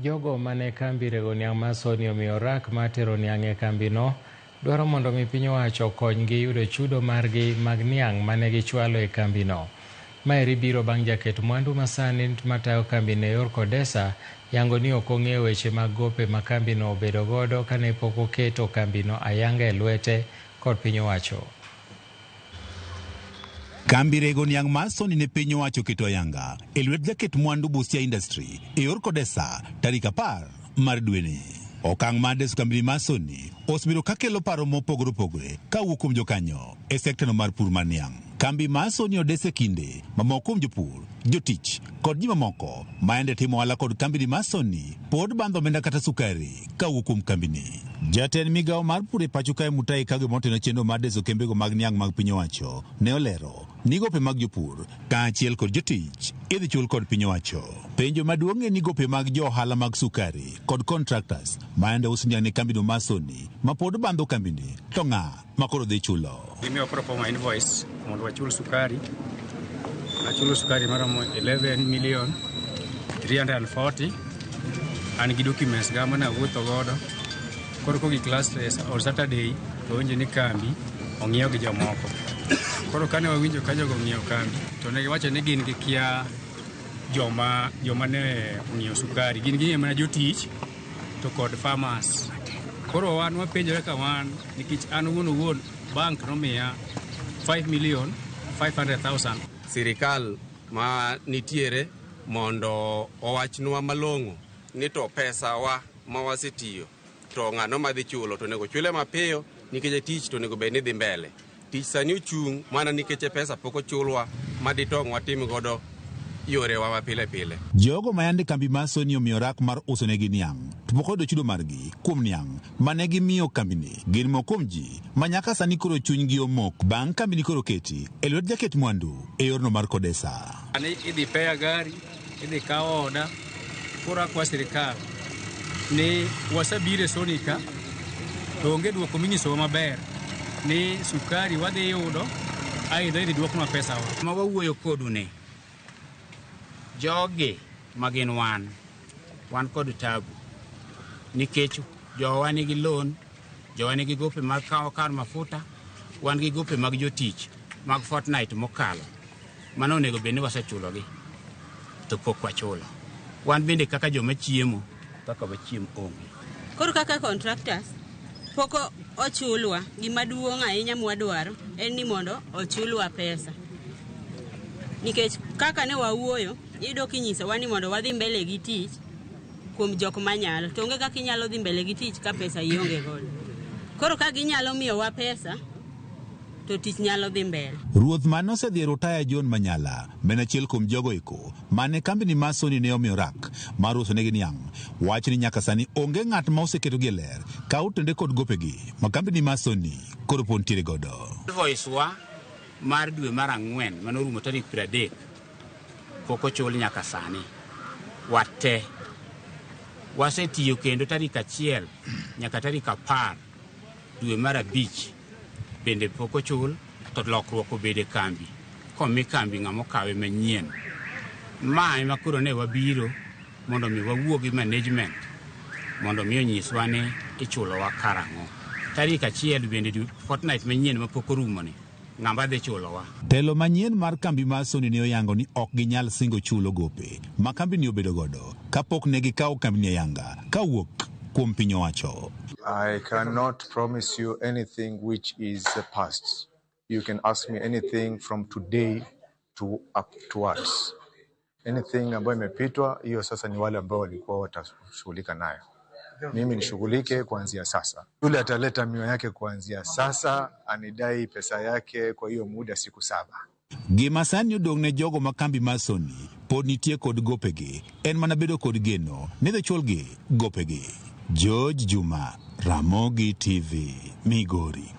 Jogo mane kambi rego niang' mar Sony omiyo rak mar tero niang' e kambino dwaro mondo mi piny owacho okonygi yudo chudo margi mag niang' mane gichwalo e kambino. Maeri biro bang' jaket mwandu masani matayo kambino e yor Kodesa yango ni ok ong'eyo weche mag gope ma kambino obedo godo kane pok oketo kambino ayanga e lwete kod piny owacho. Kambi rego niang' mar Sony ne piny owacho oketo ayanga e lwet jaket mwandu Busia Industry e yor Kodesa tarik 10 mar dweni. Okang' mar deso kambini mar Sony osebedo kakelo paro mopogore opogore kawuok kuom jokanyo e sektano mar pur mar niang'. Kambi mar Sony odes e kinde ma moko kuom jopur, jotich kod ji mamoko ma yande timo ohala kod kambini mar Sony pod bandho omenda kata sukari kawuok kuom kambini. Jatend migawo mar pur e pacho kae Mutahi Kagwe moteno chenro mar deso kembego mag niang' mag piny owacho ne olero ni gope mag jopur kaachiel kod jotich idhi chul kod piny owacho. Penjo maduong' en ni gope mag jo ohala mag sukari kod contractors ma yande uso niang' ne kambino mar Sony ma pod bandho kambini to ng'a ma koro dhi chulo? Gimiyo proforma invoice mondo wachul sukari. Achulo sukari maromo 11 million 340. An gi documents ga mana awuotho godo. Koro kogik last on Saturday to winjo ni kambi ong'iew gi jomoko. Koro kane wawinjo ka jogo ong'iewo kambi to ne giwacho ni gin gikia joma ne ong'iewo sukari. Gin ging'eyo mana jotich to kod farmers. Koro wan wapenjore ka wan nikech an owuon owuon bank nomiya 5 million 500,000. Sirikal ma nitiere mondo owachnwa malong'o ni to pesa wa ma wasetiyo to ng'ano madhi chulo to onego chule mapiyo nikech tich to onego bed ni dhi mbele. Tich sani ochung' mana nikech pesa pok ochulwa ma ditong' watim godo yorewa ma pile pile. Jogo ma yande kambi mar Sony omiyo rak mar uso negi niang' to pok oyudo chudo margi kuom niang' mane gimiyo kambini gin moko kuom ji ma nyaka sani koro chunygi omok bang' kambini koro keti e lwet jaket mwandu e yorno mar Kodesa. Ani idhi peya gari, idhi kaw oda, koro akwa sirikal ni wasebiro e Sony ka to onge duoko minyisowa maber ni sukari wadhi yudo aidha idhi duoknwa pesa wa. Ma wawuoyo kodu ni jogi ma gin wan, wan kod tabu nikech jowa nigi loan, jowa nigi gope mag kawo kar mafuta, wan gi gope mag jotich mag fortnight mokalo mano onego bed ni wasechulogi to pok wachulo. Wan bende kaka joma chiemo kaka wachiem onge. Koro kaka contractors pok ochulwa, gima duong' ahinya mwadwaro en ni mondo ochulwa pesa. Nikech kaka ne wawuoyo, iyudo kinyisowa ni mondo wadhi mbele gi tich kuom jok manyalo. To onge kaka inyalo dhi mbele gi tich ka pesa ionge godo. Koro ka ginyalo miyowa pesa, to tich nyalo dhi mbele. Ruoth mane osedhi e rutaya John Manyala ma en achiel kuom jogo eko mane kambini mar Sony ne omiyo rak mar uso negi niang' wacho ni nyaka sani onge ng'at ma oseketogi e ler ka otende kod gopegi ma kambini mar Sony koro pod nitiere godo. Invoice wa mar dwe mar ang'wen mane orumo tarik 30 pok ochul nyaka sani. Wate wasetiyo kendo tarik 1 nyaka tarik 10 dwe mar 5 bende pok ochul, to lokruok obedo e kambi komi kambi ng'ama okawe manyien. Ma ema koro ne wabiro mondo mi wawuo gi management mondo mi onyiswa ni ichulowa karang'o. Tarik 1 bende fortnight manyien mapok orumo ni ng'ama dhi chulowa. Telo manyien mar kambi mar Sony ne oyango ni ok ginyal singo chulo gope ma kambini obedo godo kapok ne gikawo kambini ayanga kawuok kuom piny owacho. I cannot promise you anything which is the past. You can ask me anything from today to up towards. Anything ambayo imepitwa, hiyo sasa ni wale ambao walikuwa watashughulika nayo. Mimi nishughulike kuanzia sasa. Yule ataleta mio yake kuanzia sasa, anidai pesa yake kwa hiyo muda siku 7. Gima sani odong' ne jogo ma kambi mar Sony pod nitie kod gopegi en mana bedo kod geno ni dhi chulgi gopegi. George Juma, Ramogi TV, Migori.